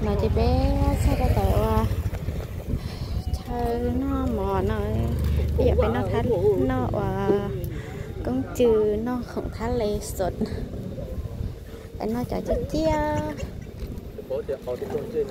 No ces peb txog rau tom uas chaw noj mov no, peb yuav peb noj thab, noj uas koob cw, noj khoom thab le xos, peb noj cov ciaj ciaj. Coob tiag tiag li.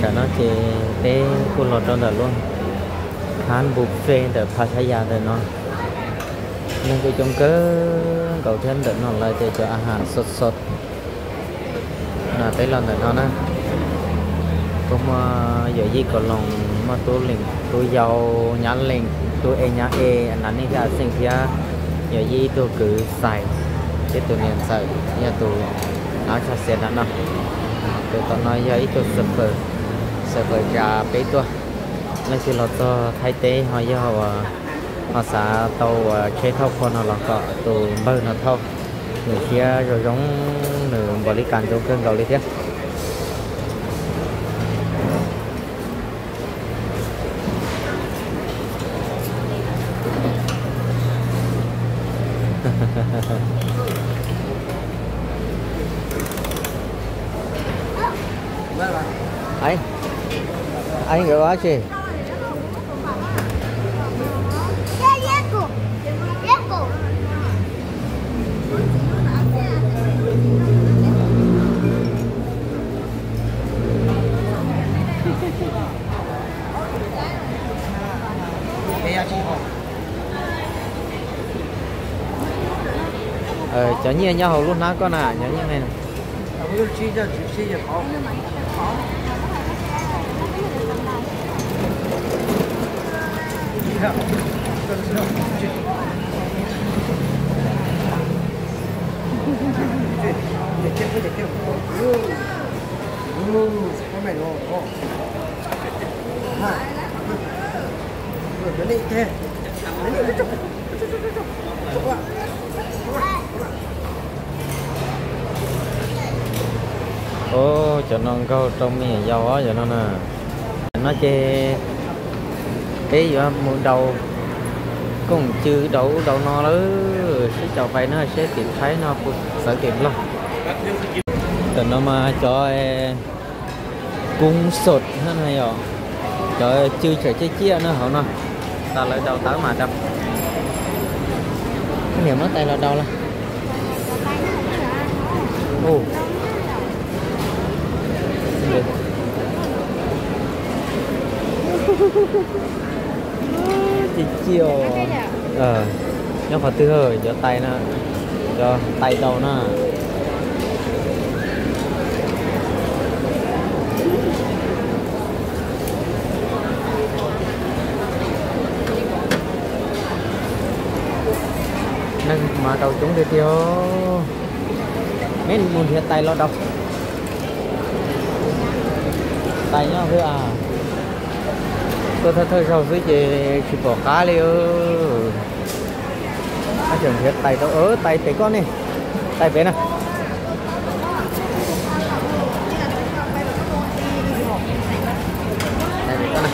Tam no ces peb kuj los rau ntawm lub hab buffet ntawm Pattaya ntawm no. Neeg kuj coob kawg nkaus thiab, ntawm no lawv tias cov a has sot sot. No peb los ntawm no na, kuj muaj yawm yij Kaus Loos, muaj tub leej tub yau, nyab leej tub e nyab e, nas nej thiab a xeej thiab, yawm yij ib tug kwv Xais thiab tus niam ntxawm yog tus nav tshaj xiav na no. Tus tom no yog ib tug xav fawm, xav fawm tsa peb tuaj. Leej twg los txog Thaib teb ho yog uas ho xav tau uas tsheb thauj qhua no los kom tus npawg no thauj. Nws siab zoo zoo, nws npaum li kas ntsoov kawg nkaus li thiab. Anh, anh ở đó chứ? Cov nyiaj nyob hauv lub hnab koj na, cov nyiaj me. Ub, cov no nkaug rau me nyuam yaus os, cov no na. Cov no ces peb yuav mus daus Koom cw rau ub rau no lawm, sib caum pais no seb tim Thaib no puas txawv tim Nplog. Tam no mas cov koob xos no na yom, cov cw tseem ciaj ciaj no hauv no, tas lawv daus tawv mas rau. Niam muab tais los daus lawm. Ua, ci ci os. Nyob qhov twg cov tais na, cov tais daus na. Neeg mas daus coob tiag tiag. Neb mus nrhiav tais los daus. Tais nyob xwb a. Tuaj thawj thawj zaug xwb ces tsis pom qab li. Tseem nrhiav tais rau, tais pem koj ne, tais pem na. Tais pem koj na.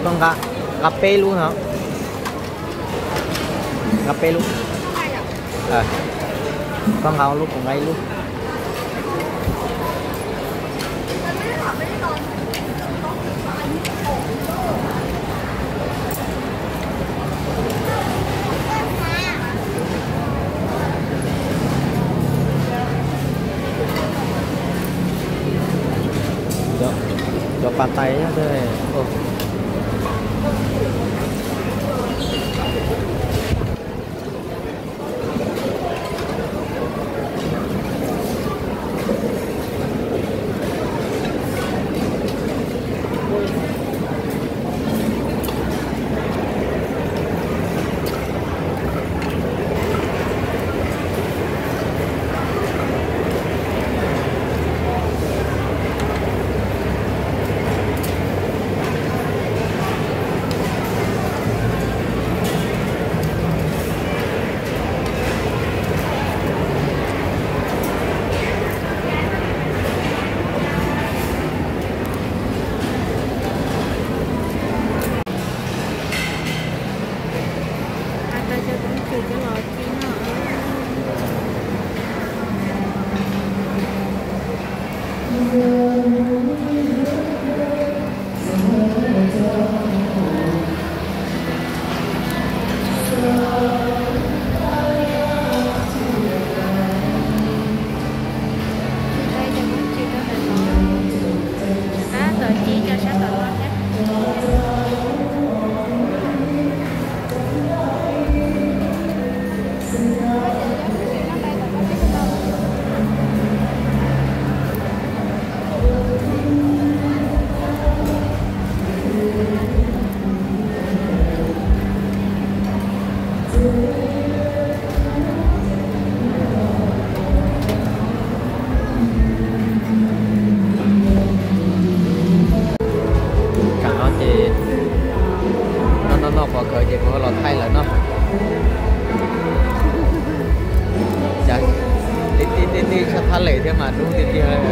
Koj nqa, nqa peb lub no. Nqa peb lub. Koj nqa lub, kuv nqa ib lub. Cov pas tais nyob. Tam no ces no no no pom kawg ces kuv los thaij lawm no. Cas tij tij tij tij sab thab lem thiab mas dub tiag tiag.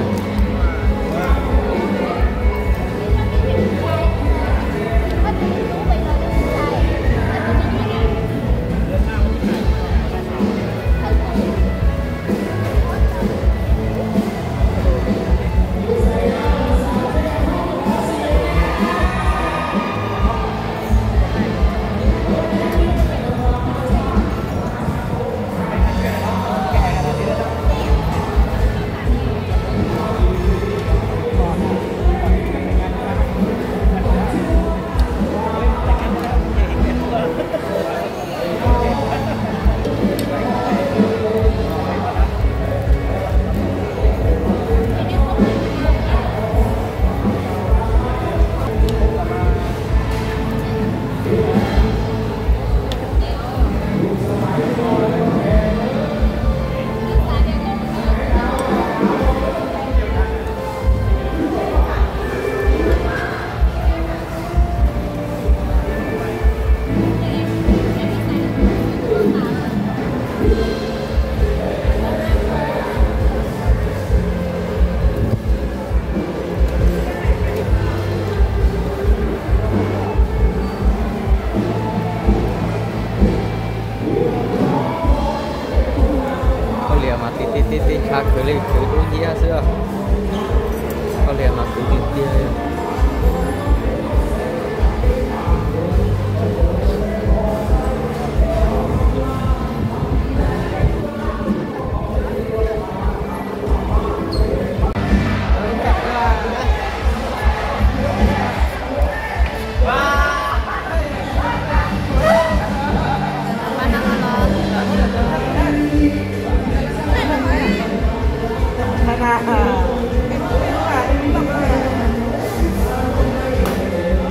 Khwv li khwv dub nciab xwb. Koj li mas khwv tiag tiag.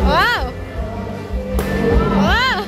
Wow. Wow.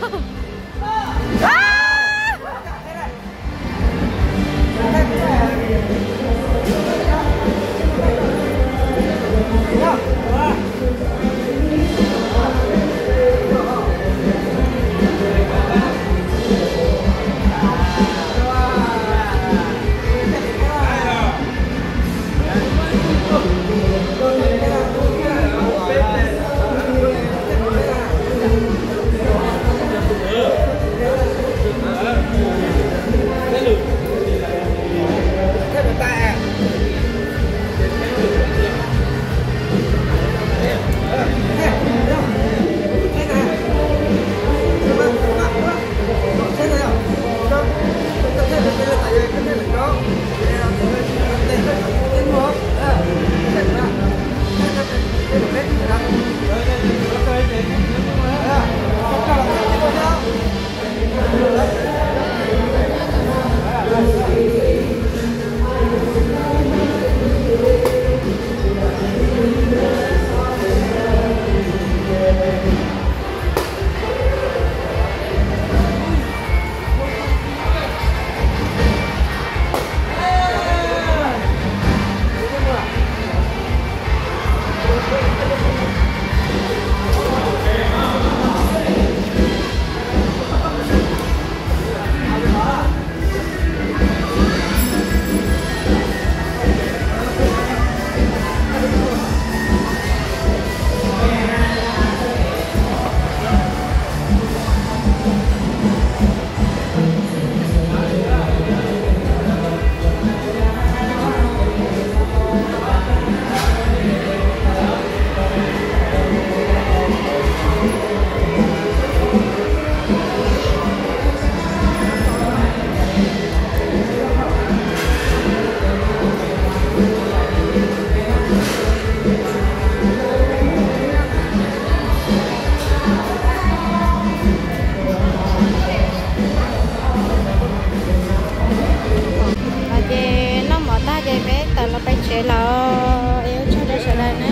Ces noj mov tag ces peb tawm los peb tsev lawm. Es ua tsaug rau sawv daws na.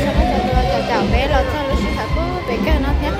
Sawv daws caum peb los txog lub sij hawm kub pem kawg no thiab.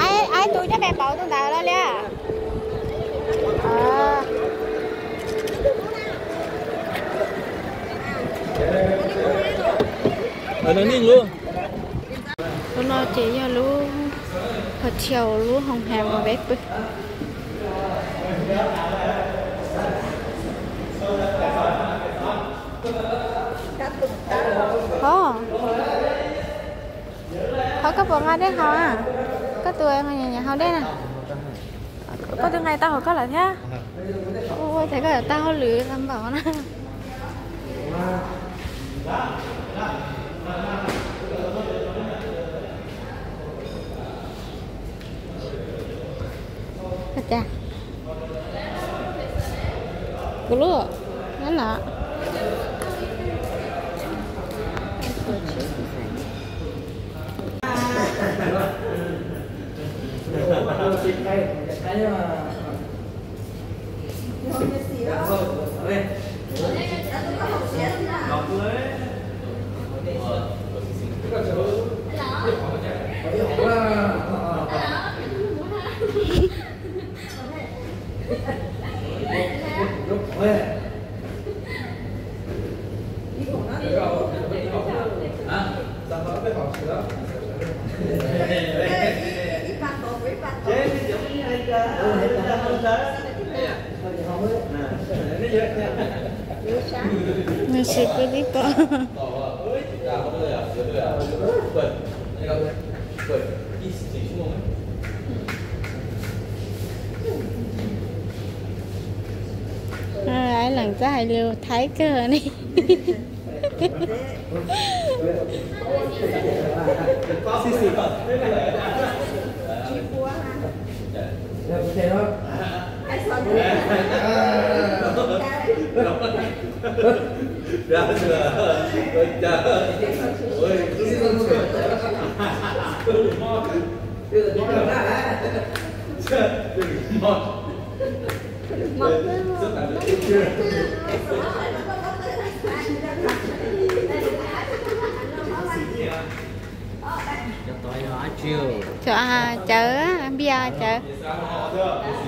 Aib, aib, tus coj pem pauv tus ntawd los li. Lub no ces yog lub hotel, lub hoo hem uas peb pw. Ho, ho koj puas nqa dej haus a? Koj tus nyiam nyiam haus dej na. Koj twb nqa tau hauv koj lawm thiab. Ua cas koj yuav tag hauj lwm npaum na. Ua cas kuv lub Nyob no. Nws siv pw tib tug. Leej txawj hais lus Thaib kawg ne. Cov cawv, npias cawv.